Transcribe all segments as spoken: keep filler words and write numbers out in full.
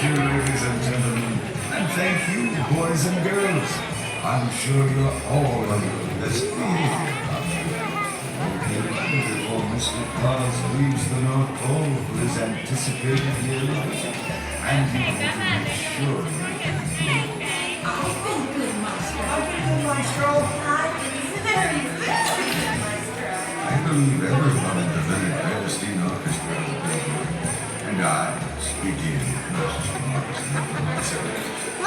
Ladies and gentlemen, and thank you, boys and girls. I'm sure you're all on your best behavior. Okay, before Mister Claus leaves the North Pole for his anticipated year, and you want to make sure you can do it. I've been good, Maestro. I've been good, Maestro. I've been very, very good, Maestro. I believe everyone in the Leonard Bernstein Orchestra has been good, and I, speaking in Master's Marcus Murphy myself,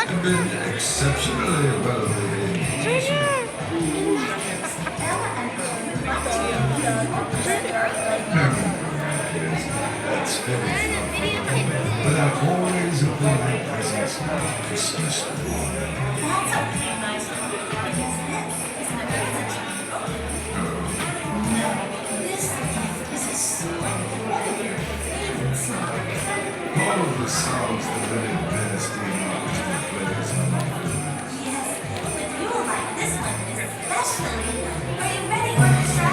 have been exceptionally well behaved. Ella and I would like to be in the orchestra. That's very thoughtful. But I've always opened my presents on Christmas morning. That's okay, Maestro, because this is my present to you. No, this gift is a song, one of your favorite songs. All of the songs the Leonard Bernstein Orchestra plays are my favorites. Yes, but you will like this one especially. Are you ready, orchestra?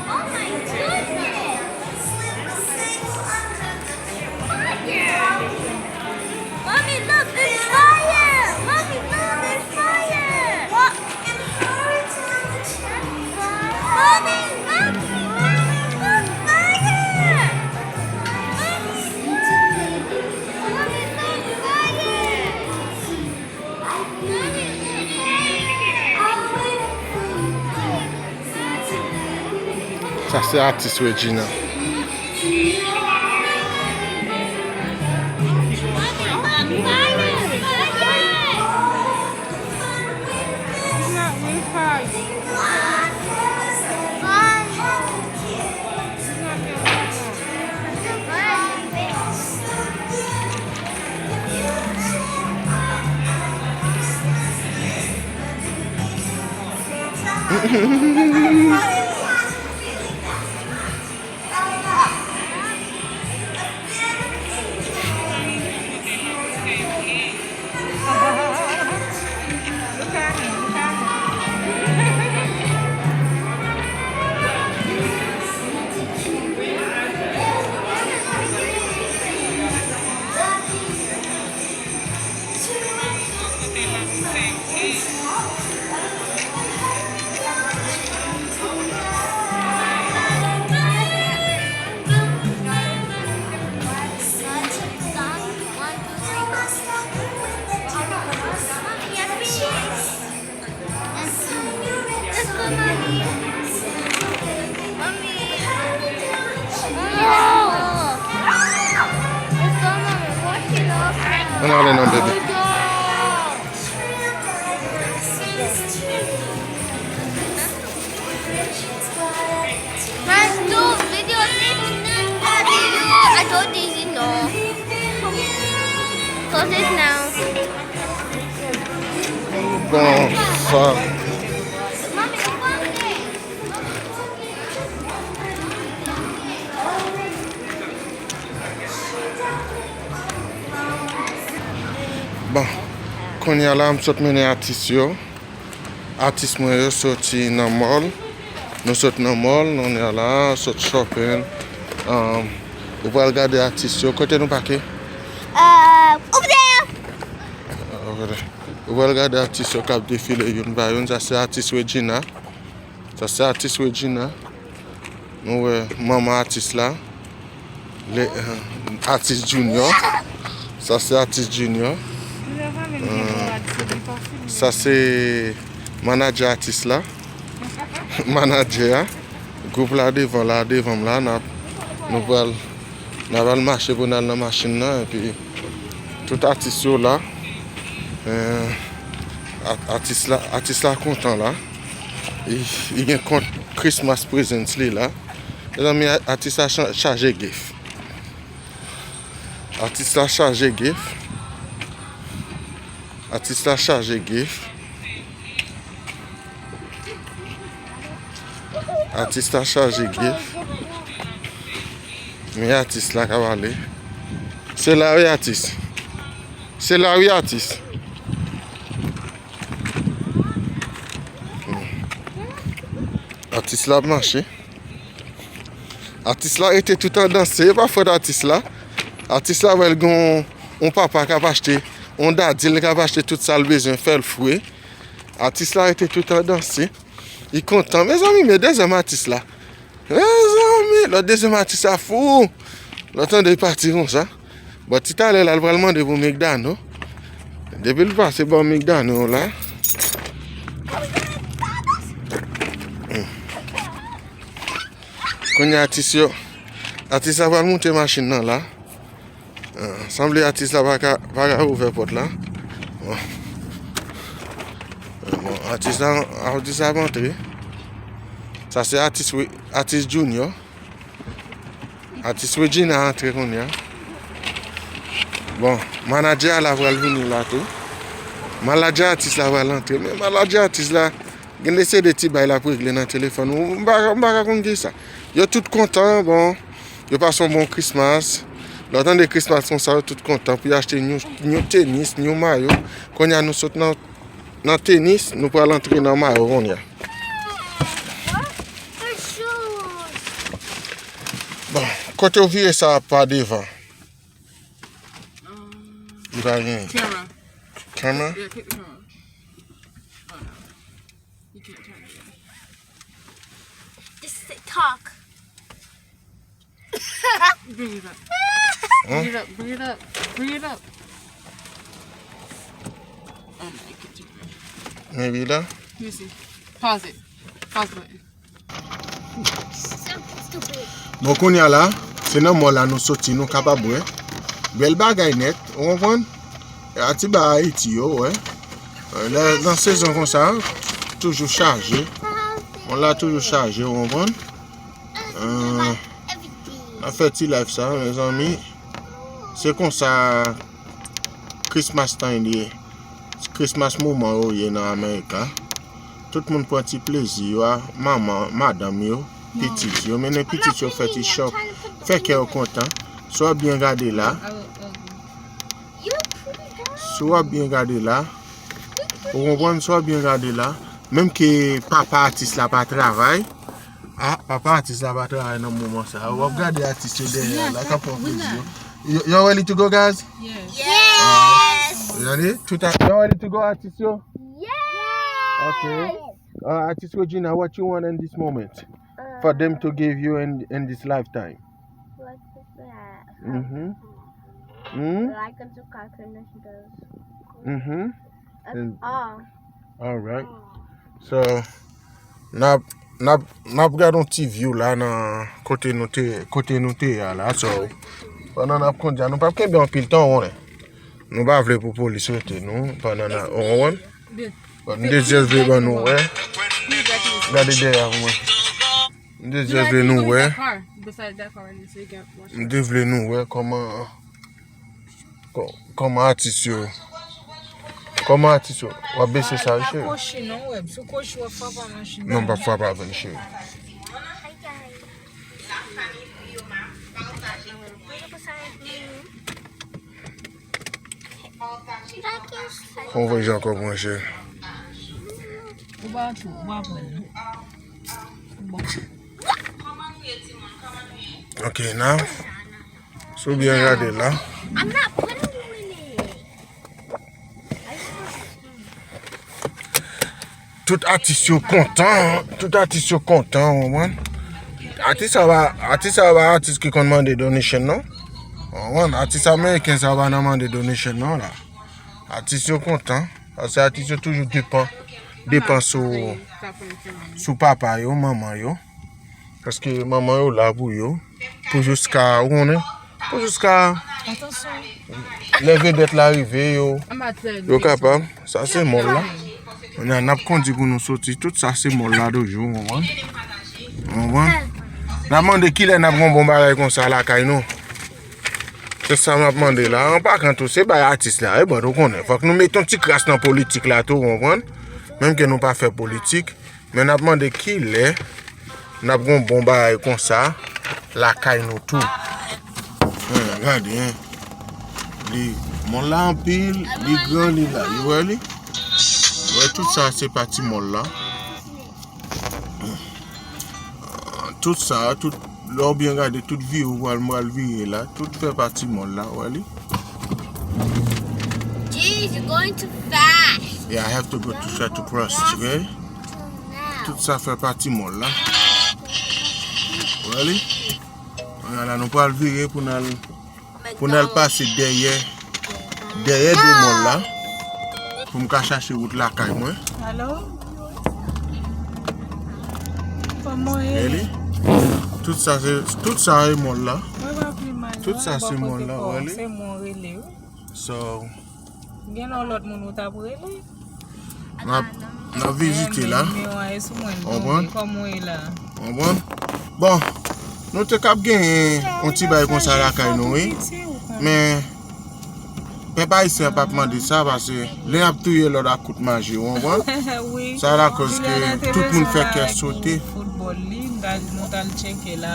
Oh my goodness! Slip a single under the tree. Fire! Mommy, look, it's fire! Mommy, look, it's fire! What? Mommy, look, Mommy, look, fire! Mommy, look! Mommy, look, fire! Sa se atis Regina. Ann ale non, baby. Let's do video. I told Daisy no. Close it now. Bon, sa. Bon, kounye a la, m sot mennen atis yo. Atis mwen yo soti nan mall. Nou sot nan mall, nou kounye a la, sot shopping. Um, ou pral gade atis yo. Kote nou pake? Euh, over there. Over there. Ou pral gade atis yo k ap defile youn pa youn. Sa se atis Regina. Sa se atis Regina. Nou wè manman atis la. Le, euh, atis Junior. Sa se atis Junior. Euh, sa se manadjè atis la. Manadjè a. Gwoup la devan, la devan m la. N ap, nou pral, n ap al mache pou n al nan machin nan. Epi tout atis yo la. Euh, a-, atis la, atis la kontan la. Li, li gen kont Christmas presents li la. Mezanmi, a-, atis la cha-, chaje gift. Atis la chaje gift. Atis la chaje gift. Atis la chaje gift. Men atis la ka pale. Se la wi atis. Se la wi atis. Atis la ap mache. Atis la rete tout an danse, e pa fòt atis la. Atis la wè l gen yon, yon papa k ap achte, yon dadi l k ap achte tout sa l bezwen, fè l fre. Atis la rete tout an danse. Li kontan. Mezanmi, men dezyèm atis la. Mezanmi, lòt dezyèm atis la fou. Lòt tande li pati konsa. Bon, ti talè la, l pral mande pou Migdano. Depi l pase bò Migdano la. Hmm. Kounye a atis yo, atis la pral moute machin nan la. Ah, sanble atis la pa ka, pa ka ouvè pòt la. Bon. Bon, atis la, atis la ap antre. Sa se atis, wi, atis Junior. Atis Regina antre kounye a. Bon, manadjè a la pral vini la tou. Manadjè atis la pral antre. Men manadjè atis la, gen de se de ti bay l ap regle nan telefòn. M pa, m pa ka konn kisa. Yo tout kontan, bon. Yo pase yon bon Christmas. Lè w tande Christmas konsa, yo tout kontan pou yo achte new, new tenis, new mayo. Kounye a nou sot nan, nan tenis, nou pral antre nan mayo kounye a. Bon, kote w vire sa pa devan? Li pa gen. Camera. Camera? Yeah, take the camera. Oh, no. You can't turn it. This is a talk. Bring it up. Huh? Bring it up. Bring it up. Bring it up. Oh, no, you can't turn it. Maybe la? Let me see. Pause it. Pause button. Bon, kounye a la, se nan mò la nou soti, nou kapab wè. Bèl bagay nèt, ou konprann? E a ti ba Ayiti yo, wè. Lè, nan sezon konsa, toujou chaje. Mò la toujou chaje, ou konprann? Euh, n ap fè ti live sa, mezanmi. Se konsa Christmas time li ye. Christmas moman yo ye nan America. Tout moun pran ti plezi yo a, manman, madanm yo, pitit yo. Mennen pitit yo fè ti chòp, fè kè yo kontan. Si w ap byen gade la, si w ap byen gade la, ou konprann, si w ap byen gade la, menm ke papa atis la pa travay, ah, papa atis la pa travay nan moman sa. W ap gade atis yo dèyè la, k ap pran plezi yo. You, you ready to go, guys? Yes. Yes. Ready? Tout a, you ready to go, atis yo? Yes. Okay. Uh, Atis Regina, what you want in this moment for them to give you in, in this lifetime? Like this, uh, mm-hmm. Mm? Like a zucca, noodles. Mm-hmm. That's all. All right. So, n ap, n ap, n ap gade yon ti view la nan kote nou te, kote nou te a la. So, pandan n ap kondi a, nou p ap kenbe anpil tan, ou konnen. Nou pa vle pou polis rete nou pandan n ap, ou konprann? Bon, m te jis vle ban nou wè. Gade dèyè mwen. M te jis vle nou wè. M te vle nou wè kòman, kò-, kòman atis yo, kòman atis yo. W ap bese sa wi, cheri. Non, m p ap frape avè l, cheri. Fon vwayaj ankò, monchè. Ou pa antre, ou pa pran, non. Bon. Ok, now. Si w byen gade la. Tout atis yo kontan, tout atis yo kontan, ou konprann? Atis sa pa, atis sa pa atis ki konn mande donation non. Ou konprann? Atis ameriken sa pa nan mande donation non la. Atis yo kontan, paske atis yo toujou depan, depan sou, sou papa yo, manman yo. Paske manman yo la pou yo. Pou jiska, ou konnen? Pou jiska lè vedèt la rive, yo, yo kapab. Sa se mòl la. Kounye a, n ap kondi pou nou soti. Tout sa se mòl la toujou, ou konprann? Ou konprann? N ap mande kilè n ap gen yon bon bagay konsa lakay nou. Se sa m ap mande la. An pa kan tou, se bay atis la. E bon, ou konnen. Fòk nou met yon ti kras nan politik la tou, ou konprann? Menm ke nou pa fè politik. Men n ap mande kilè n ap gon bon bagay konsa lakay nou tou. Hen, gade, hen. Li, mòl la anpil, li gran, li la. Ou wè li? Ou wè tout sa se pati mòl la. Tout sa, tout Lè w byen gade tout vire ou pral, m pral vire la, tout fè pati mòl la, ou wè li? Jeez, you're going too fast. Yeah, I have to go to try to cross, okay? Tout sa fè pati mòl la. Ou wè li? Kounye a la, nou pral vire pou n al, pou n al pase dèyè, dèyè do mòl la, pou m ka chache wout lakay mwen. Alo? Kòman w ye? Wè li? Tout sa se, tout sa se mòl la. Mwen pa pi mal. Tout sa se mòl la, wè li? Se mwen rele, wi. So, gen lòt moun ou t ap rele? N ap, n ap vizite la. Konprann? Konprann? Bon, nou te kab genyen yon ti bay konsa lakay nou, wi. Men, pèp ayisyen an p ap mande sa, paske lè y ap touye lòt ak kout maje, ou konprann? Sa lakòz ke tout moun fè kè sote.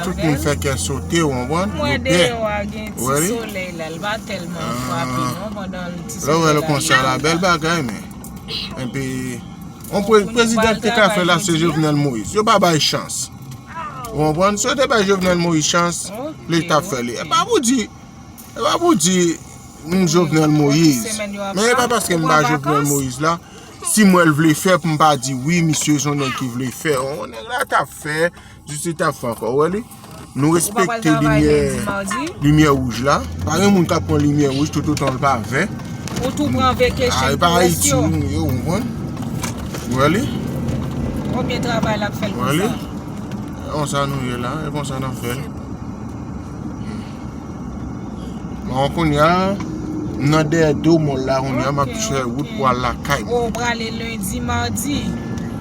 Tout moun fè kè sote, ou konprann? Yo pè. Ou wè li? Lè w wè l konsa la, bèl bagay, men. Epi, yon pre-, prezidan ki te ka fè la, se Jovenel Moïse. Yo pa bay chans. Ou konprann? Si yo te bay Jovenel Moïse chans, li t ap fè li. E pa pou di, e pa pou di, m Jovenel Moïse. Men e pa paske m pa Jovenel Moïse la, si m wè l vle fè, pou m pa di, wi, misye se yon nèg ki vle fè. Yon nèg la t ap fè, Jistis t ap fè ankò, ou wè li? Nou respekte limyè, limyè wouj la. Pa gen moun k ap pran limyè wouj toutotan l pa vè. Ou tou pran vacation pou rès yo. A, e pa Ayiti nou ye, ou konprann? Ou wè li? Konbyen travay l ap fè l konsa? Ou wè li? E konsa nou ye la, e konsa n ap fè l. Bon, kounye a, m nan dèyè do mòl la, kounye a, m ap fè wout pou al lakay mwen. Ou prale lendi, madi?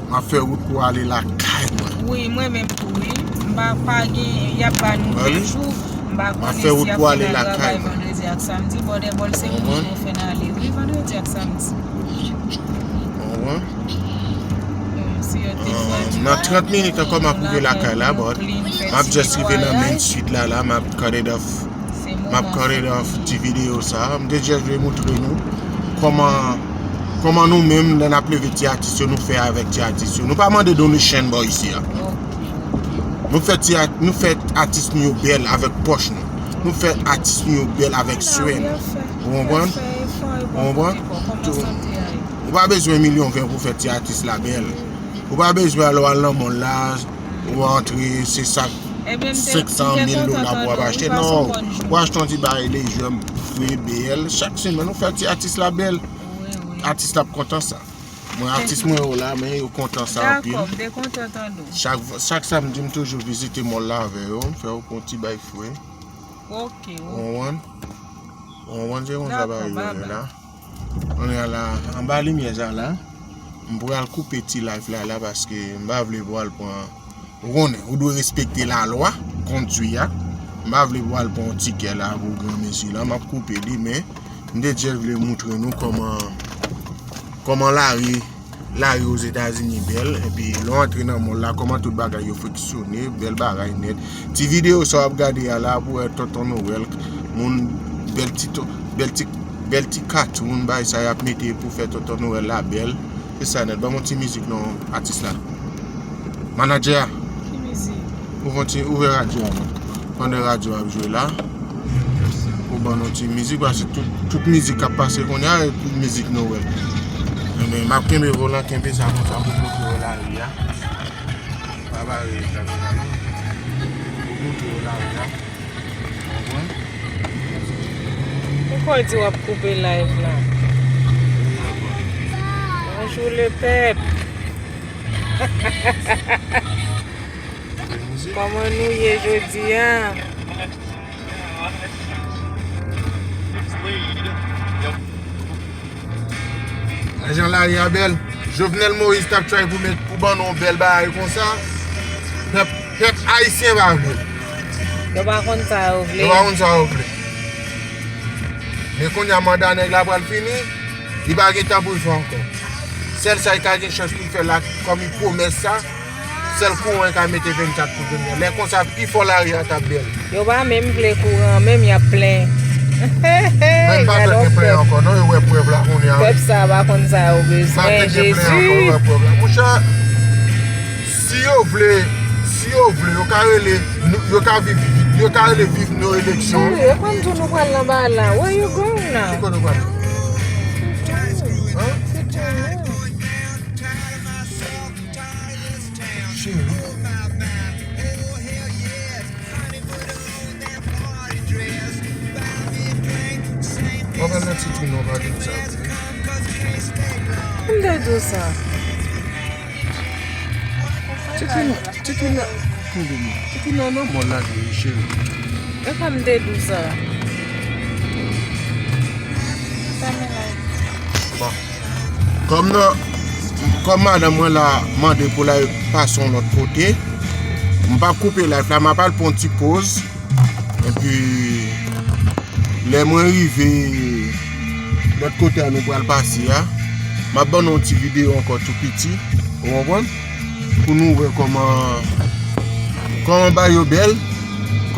M ap fè wout pou ale lakay mwen. Wi, mwen menm tou, wi. M pa, pa gen, y ap ba nou de jou. M pa konnen si y ap fè travay vandredi ak samdi. Bòdè bòl se moun nou fè n ale, wi, vandredi ak samdi. Ou konprann? Nan trant minit ankò, m ap rive lakay la, but m ap just rive nan main street la, la, m ap cut it off. M ap cut it off ti videyo sa. M te just vle moutre nou kòman, kòman nou menm, lè n ap leve ti atis yo, nou fè avèk ti atis yo. Nou pa mande donation bò isi a. Nou fè ti a-, nou fè atis nou yo bèl avèk pòch nou. Nou fè atis nou yo bèl avèk swè nou. Ou konprann? Ou konprann? Ou pa bezwen milyon ven pou fè ti atis la bèl. Ou pa bezwen al, al nan mòl la, ou antre, se sak senk san mil dola pou w ap achte. Non, ou achte yon ti bagay lejè, fre, bèl. Chak semèn, ou fè ti atis la bèl. Atis la ap kontan sa. Mwen, atis mwen yo la, men yo kontan sa anpil. Dakò, m te kontan tande w. Chak, chak samdi, m toujou vizite mòl la avè yo, m fè yo pran ti bay fre. Ok, ok. Ou konprann? Ou konprann se konsa bagay yo ye la. Dakò, bye bye. Kounye a la, anba limyè sa la, m pral koupe ti live la, la, paske m pa vle pral pran, ou konnen, ou dwe respekte lalwa, kondwi a. M pa vle pral pran yon tikè la pou granmesi la, m ap koupe li, men m te just vle moutre nou kòman, kòman lari, lari Ozetazini bèl, epi lè w antre nan mòl la, kòman tout bagay yo fonksyone, bèl bagay nèt. Ti videyo sa w ap gade a la, pou wè Tonton Nwèl, moun, bèl ti to-, bèl ti, bèl ti cartoon, bagay sa y ap mete pou fè Tonton Nwèl la bèl. Se sa nèt. Ban m yon ti mizik non, atis la. Manadjè a. Ki mizik? Ouvè ti, ouvè radyo a non. Pandan radyo a ap jwe la. Ou ban nou ti mizik, paske tout, tout mizik k ap pase kounye a, e tout mizik Nwèl. Ebyen, m ap kenbe volan, kenbe sa konsa pou moutre yo lari a. Pa bare kamera non. Pou moutre yo lari a. Konprann? Poukò w di w ap koupe live la? Bonjou le pèp. Kòman nou ye jodi a? Jan lari a bèl. Jovenel Moïse t ap try pou met, pou ban nou yon bèl bagay konsa. Pèp, pèp ayisyen pa vle. Yo pa konn sa yo vle. Yo pa konn sa yo vle. Men kounye a manda nèg la pral fini, li pa gen tan pou l fè ankò. Sèl sa li ka gen chans pou l fè la, kòm li pwomèt sa, sèl kouran li ka mete vennkat pou vennkat. Lè konsa, pi fò lari a t ap bèl. Yo pa menm vle kouran, menm y ap plen. Menm pa tande plen ankò, non, yo wè prèv la kounye a, wi. Pèp sa pa konn sa yo bezwen, Jezi. Monchè, si yo vle, si Yo vle, yo ka rele, yo ka viv, yo ka rele viv nou eleksyon. Cheri, e pa m di w nou pral nan bal la. Where you going now? Ki kote w prale? Hein? Cheri. Mwen pral nan ti tou non, pa di m sa vre. M te di w sa. Ti tou non, ti tou non. Ti tou non nan mò la li ye, cheri. E pa m te di w sa. Bon. Kòm nan, kòm madanm mwen la mande pou l al pase yon lòt kote, m p ap koupe live la, m ap al pran yon ti poz. Epi, lè mwen rive lòt kote a nou pral pase a, m ap ban nou yon ti videyo ankò tou piti, ou konprann? Pou nou wè kòman, kòman bagay yo bèl,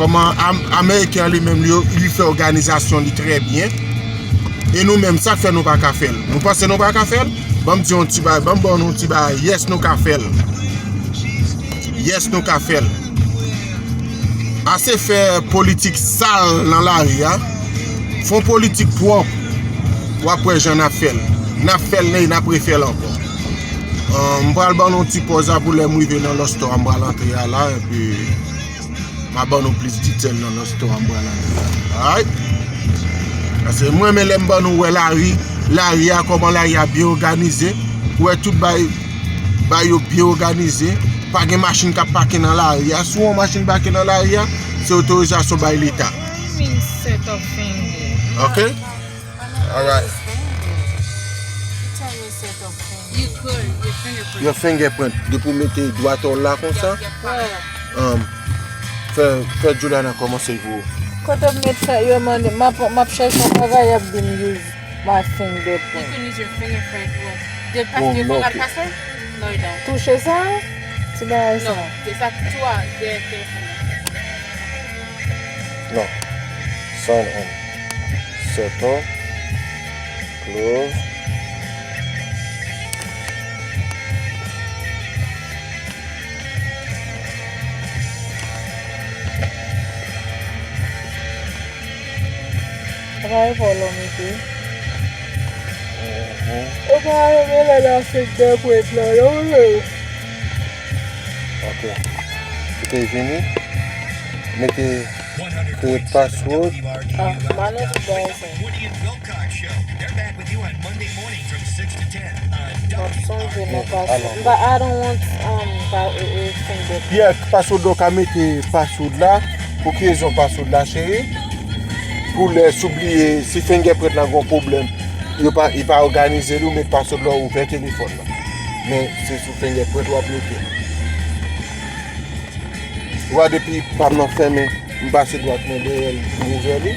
kòman Am-, Ameriken an li menm, li, li fè òganizasyon li trè byen. E nou menm, sa k fè nou pa ka fè l? Nou panse nou pa ka fè l? Ban m di yon ti bagay, ban m ban nou yon ti bagay. Yes, nou ka fè l. Yes, nou ka fè l. Ase fè politik sal nan lari a. Fè yon politik pwòp. W ap wè jan n ap fè l. N ap fè l e n ap refè l ankò. Ah, m pral ban nou yon ti pòz la pou lè m rive nan lòstò a, m pral antre a la, epi m a ban nou plis detèl nan lòstò a, m pral antre a. Alright? Paske mwen renmen lè m ban nou wè lari, lari a, kòman lari a byen òganize, ou wè tout bay, bay yo byen òganize, pa gen machin k ap pake nan lari a. Si w wè yon machin pake nan lari a, se otorizasyon bay leta. What do you mean set up finger? Ok? Alright. You tell me set up finger. You could, your fingerprint. Your fingerprint. Depi w mete dwat ou la konsa. Your, your finger. Um, fè, fè Juliana kòmanse pou ou. Kote m met sa, yo mande, m ap, m ap chèche yon bagay, y ap di m use my fingerprint. You can use your fingerprint, well, the pass-, oh, you forgot password? No, you don't. Touche sa, ti bagay sa. No, se sa tou a, dèyè telefòn nan. Non. Sign in. Settle. Close. Travay fò lòm ete. Mhm. Ou pa renmen lè l ap fèk dèpwet la, non, wi. Ok. Kite vini. Mete create password. Ah, m pa nan tout bagay sa. Wilcox Show. They're back with you on Monday morning from six to ten on W R K. M ap sonje non, paswòd. Alò. But I don't want, um, pa, eh, eh, fingerprint. Yeah, password la, w ka mete password la. Pou ki rezon password la, cheri? Pou lè si w bliye, si fingerprint la gon pwoblèm, yo pa, li pa òganize li, ou met password la, ou ouvè telefòn la. Men se sou fingerprint w ap mete. Ou wè depi pa m nan fèmen, m pase dwat mwen dèyè l, m ouvè li.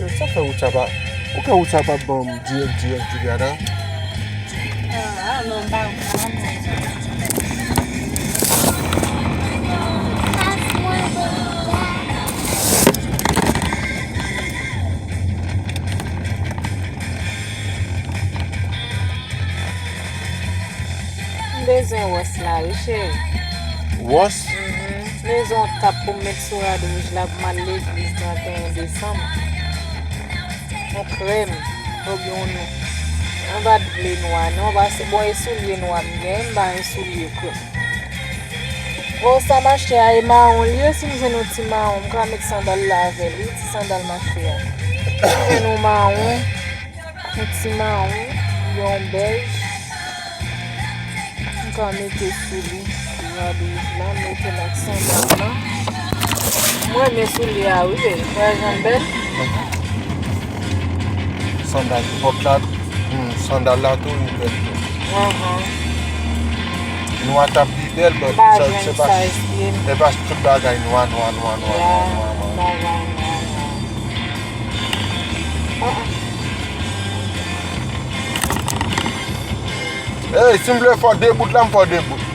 Yo, sa fè wout sa pa, ou kwè wout sa pa ban m dirèk, dirèk, dirèk, a? Ah, non, m pa, m pa konn sa. M bezwen wòs la, wi, cheri. Wòs? Mhm. M bezwen yon kap pou m met sou rad wouj la pou m al legliz trannteyen desanm. Yon krèm, oubyen yon, yon, m pa t vle nwa, non, paske, bon, e soulye nwa m gen, m pa gen soulye krèm. Bon, sa m achte a, e mawon li ye, si m jwenn yon ti mawon, m ka met sandal la avè l, wi, ti sandal m achte a. Si m jwenn yon mawon, yon ti mawon, yon bèj, m ka mete sou li. Gade la, m mete l ak sandal la. M renmen soulye a, wi, bèj. Wè jan l bèl. Sandal, pòt la, hmm, sandal la tou, li bèl tou. Ahan. Nwa t ap pi bèl, but se pa, se pa tout bagay nwa, nwa, nwa, nwa, nwa, nwa, nwa. Hey, si m vle fè w debout la, m fè w debout.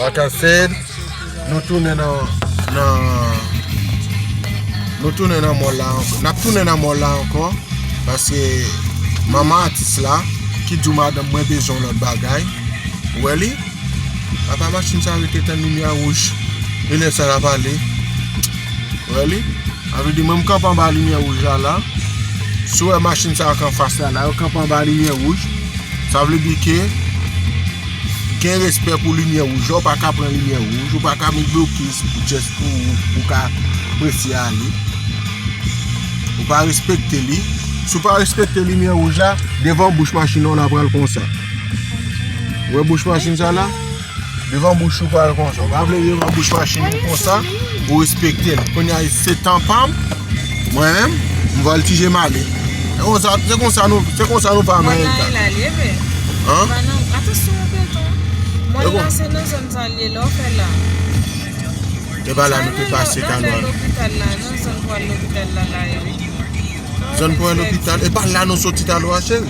Like I said, nou tounen nan, nan, nou tounen nan mòl la ankò. N ap tounen nan mòl la ankò, paske manman atis la, ki di w madanm mwen bezwen yon lòt bagay. Ou wè li? Apa machin sa rete tann limyè wouj. E lè sa l ap ale. Ou wè li? Sa vle di mwen m kanpe anba limyè wouj la la. Si w wè machin sa yo k anfas la la, yo kanpe anba limyè wouj. Sa vle di ke gen respè pou limyè wouj la, ou pa ka pran limyè wouj, ou pa ka met blokis pou just pou ou ka presye ale. Ou pa respekte li. Si w pa respekte limyè wouj la, devan bouch machin nan w la pral konsa. Ou wè bouch machin sa la? Devan bouch ou pral konsa. Ou pa vle devan bouch machin ou konsa, ou respekte l. Kounye a se tan pa m, mwen menm, m vòltije m ale. Se konsa, se konsa nou, se konsa nou pa Amerika. Hein? Atansyon, tonton. Mwen la se nan zòn sa l ye la, w fè la. E pa la nou te pase talè a. Lopital la, nan zòn pou al lopital la, la yo. Zòn pou al lopital. E pa la nou soti talè a, cheri.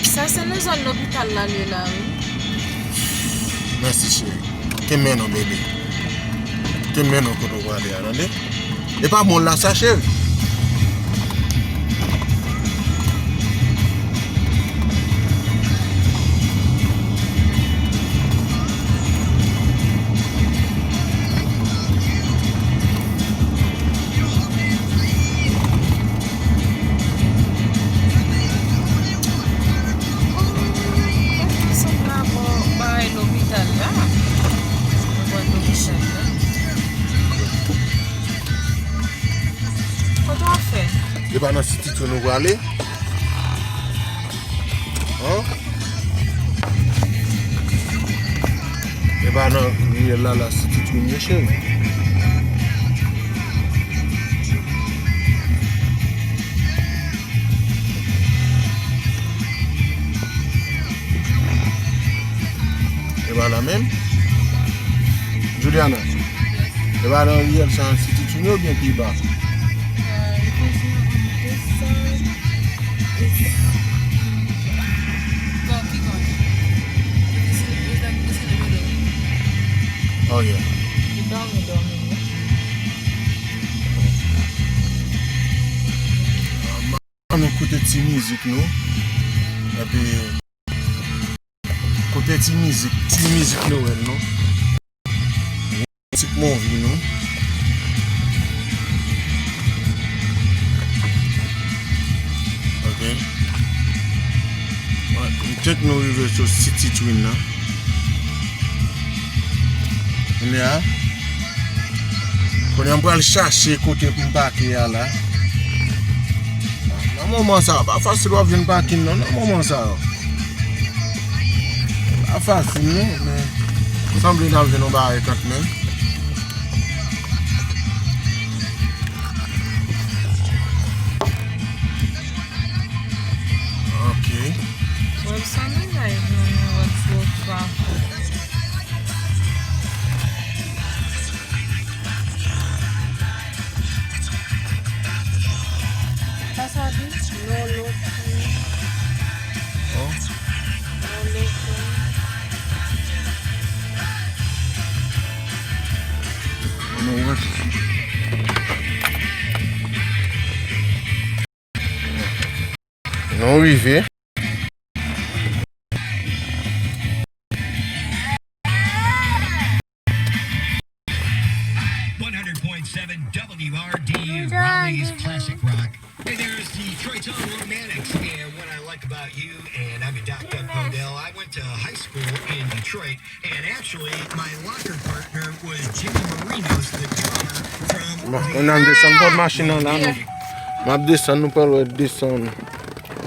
Sa se nan zòn lopital la l ye la, wi. Mèsi, cheri. Kenbe men non, bebe. Kenbe men non kote w prale a, tande? E pa mòl la sa, cheri. Lopital la. Lopital la. Kote w ap fè? E pa nan City Twin nou prale? Hein? E pa nan riyèl la, la City Twin ye, cheri. E pa la menm? Juliana, e pa nan riyèl sa City Twin oubyen pi ba? Oh yeah. Ann nou koute ti mizik nou. Epi koute ti mizik, ti mizik Nwèl nou. Ti movie nou. Ok. Mwen, m tèt nou rive sou City Twin nan. Kounye a, kounye a m pral chache kote pou m pake a la. Nan moman sa yo, pa fasil w ap jwenn pakin non, nan moman sa yo. Pa fasil non, men sanble n ap jwenn yon bagay kanmenm. Ok. Webson, live nou, nou wè gwo trafik. Sa sa di? No looking. Oh. No looking. No looking. Nou rive. One hundred point seven W R D U Raleigh is classic rock. Hey, there's Detroit's own Romantics, and what I like about you, and I'm a Doc Duck Model. I went to high school in Detroit, and actually, my locker partner was Jimmy Marinos, the drummer from Bon, kounye a m desann pòt machin nan la, nou. M ap desann, nou pral wè desann.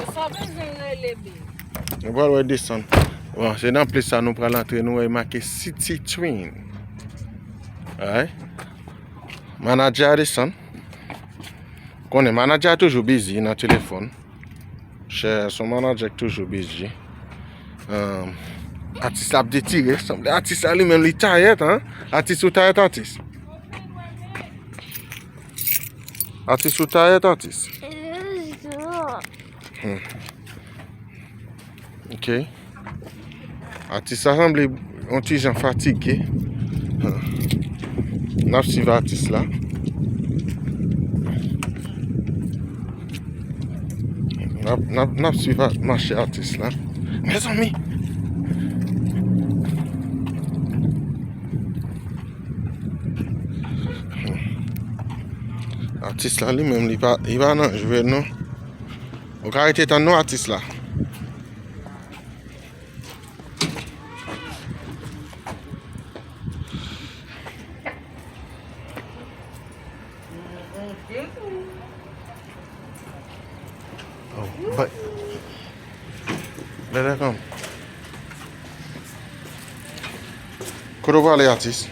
Sa bezwen rele bib. Nou pral wè desann. Bon, se nan plis sa nou pral antre, nou wè make City Twin. Alright. Manadjè a desann. Konnen manadjè a toujou busy nan telefòn. Chè, son manadjè k toujou busy. Um, atis la ap detire. Sanble atis la li menm li tayèt, hein? Atis ou tayèt, atis? Atis ou tayèt, atis? Hmm. Ok. Atis la sanble Yon ti jan fatige. N ap swiv atis la. N ap, n ap, n ap swiv a-, mache atis la. Mezanmi! Atis la li menm, li pa, li pa nan jwèt non. Ou ka rete tann non atis la. Oh, but, let her come. Kote w prale, atis?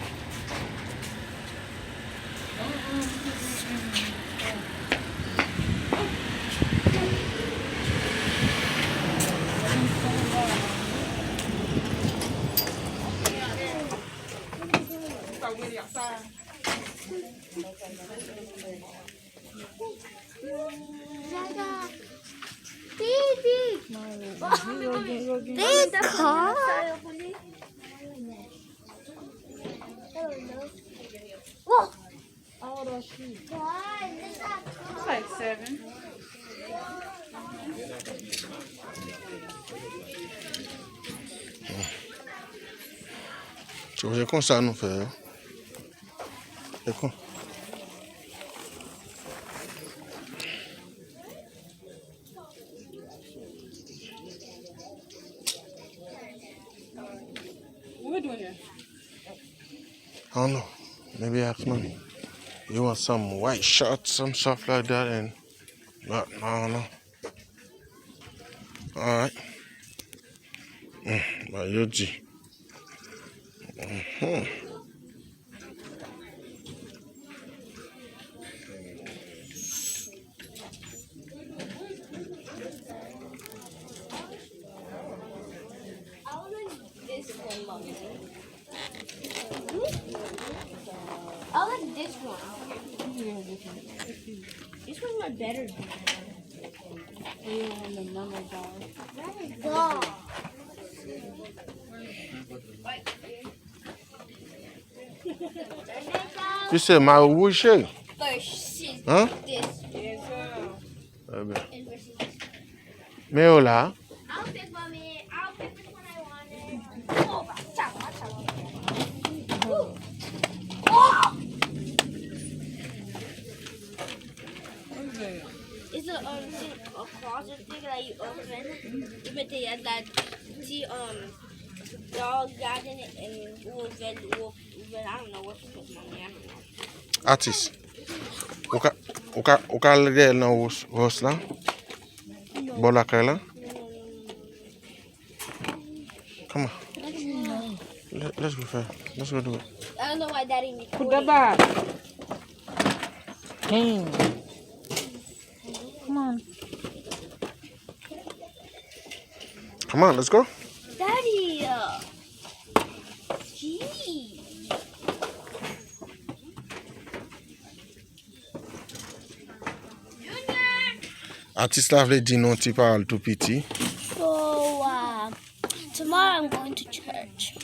Baby! Baby! How old was she? Like seven. So, se konsa nou fè yo. Se kon- What we doing here? I don't know. Maybe ask Mommy. You want some white shorts, some stuff like that, and but I don't know. Alright. Mm, but you G. Mm-hmm. I like this one. This one's my better. Let it go. Tu sais, ma rouge, chérie. Hein? Très bien. Men yo la. It's a, um, thing, a closet thing that you open. You put the, that, the, um, Dog got in it and ouvè l, ou, ouvè l, I don't know what you put, mommy, I don't know. Atis. Ou ka, ou ka, ou ka al dèyè nan wòch, wòch la? Bò lakay la? Come on. Let, let's go, fè. Let's go do it. I don't know why daddy need to. Put the bag. Damn. Come on. Come on, let's go. Daddy, uh, gee. Atis la vle di nou ti pawòl tou piti. So, uh, tomorrow I'm going to church.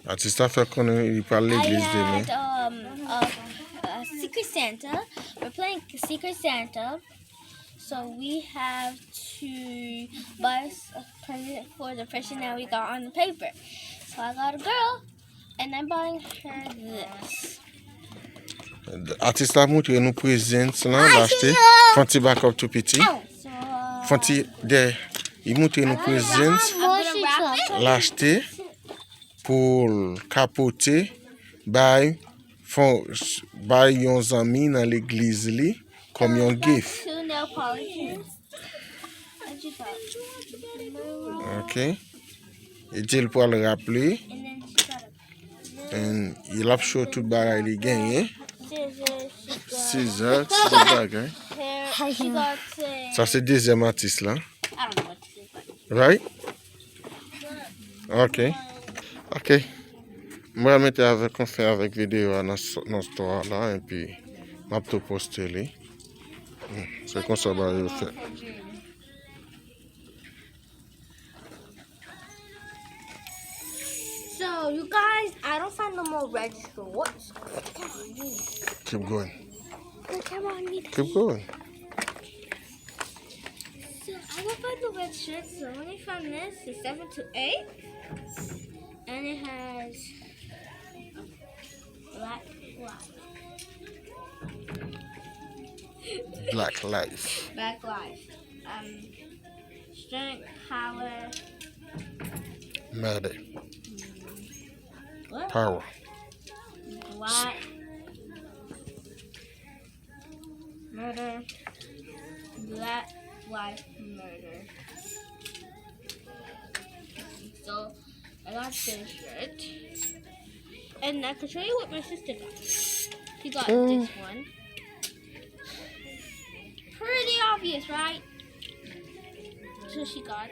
Atis la fè konnen li pral legliz demen. I had, um, a, a Secret Santa. We're playing Secret Santa. So we have to buy s-, a present for the person that we got on the paper. So I got a girl, and I'm buying her this. Atis la montre nou presents lan l achte. Fè yon ti backup tou piti. Fè yon ti dè. Li montre nou presents l achte pou l ka pote bay, fon, bay yon zanmi nan legliz li kòm yon gift. Two nail polishes. What you got? Ok. Li di l pral raple. And then she got a And l ap show tout bagay li genyen. Scissors, she got Scissors, tout bagay. Hair, she got, uh, Sa se dezyèm atis la. I don't know what to say, but Right? Ok. Ok. Mwen mete avèk, konfè avèk videyo a nan s-, nan store la, epi m ap tou poste li. Hmm, se konsa bagay yo fèt. So, Oh, you guys, I don't find no more red shirts. Keep going. The camera on me. Keep going. So I don't find the red shirts. So let me find this. It's seven to eight, and it has black life. Black life. Black life. Um, strength, power, Murder. what? Power. Black murder. Black life murder. So I got this shirt. And I can show you what my sister got. She got Mm. This one. Pretty obvious, right? So she got